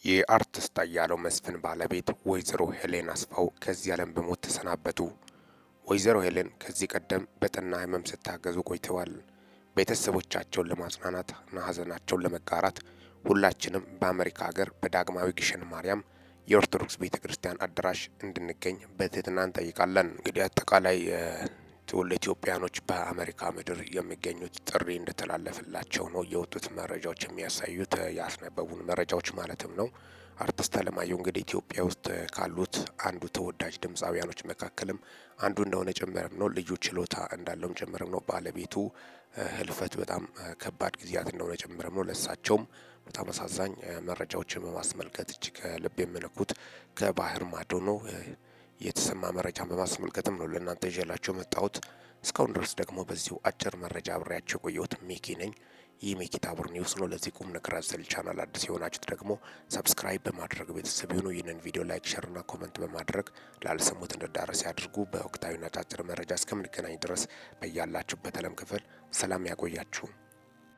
የአርቲስት አያሌው መስፍን ባለቤት ወይዘሮ ሄሌን አስፋው ከዚህ ዓለም በሞት ተሰናበቱ። ወይዘሮ ሄሌን ከዚህ ቀደም በጠና ህመም ስታገዙ ቆይተዋል። ቤተሰቦቻቸውን ለማጽናናት እና ሀዘናቸውን ለመጋራት ሁላችንም በአሜሪካ ሀገር በዳግማዊ ግሸን ማርያም የኦርቶዶክስ ቤተ ክርስቲያን አዳራሽ እንድንገኝ በትህትና እንጠይቃለን። እንግዲህ አጠቃላይ ትውልደ ኢትዮጵያኖች በአሜሪካ ምድር የሚገኙት ጥሪ እንደተላለፈላቸው ነው የወጡት መረጃዎች የሚያሳዩት፣ ያስነበቡን መረጃዎች ማለትም ነው። አርቲስት አለማየሁ እንግዲህ ኢትዮጵያ ውስጥ ካሉት አንዱ ተወዳጅ ድምፃውያኖች መካከልም አንዱ እንደሆነ ጭምርም ነው። ልዩ ችሎታ እንዳለውም ጭምርም ነው። ባለቤቱ ህልፈት በጣም ከባድ ጊዜያት እንደሆነ ጭምርም ነው። ለሳቸውም በጣም አሳዛኝ መረጃዎችን በማስመልከት እጅግ ልብ የሚነኩት ከባህር ማዶ ነው የተሰማ መረጃን በማስመልከትም ነው ለእናንተ ይዤላችሁ መጣሁት። እስካሁን ድረስ ደግሞ በዚሁ አጭር መረጃ አብሬያችሁ የቆየሁት ሚኪ ነኝ። ይህ ሚኪ ታቦር ኒውስ ነው። ለዚህ ቁም ነገር አዘል ቻናል አዲስ የሆናችሁት ደግሞ subscribe በማድረግ ቤተሰብ ይሁኑ። ይህንን ቪዲዮ like፣ share ና comment በማድረግ ላልሰሙት እንዲዳረስ ያድርጉ። በወቅታዊና አጫጭር መረጃ እስከምንገናኝ ድረስ በያላችሁበት ዓለም ክፍል ሰላም ያቆያችሁ።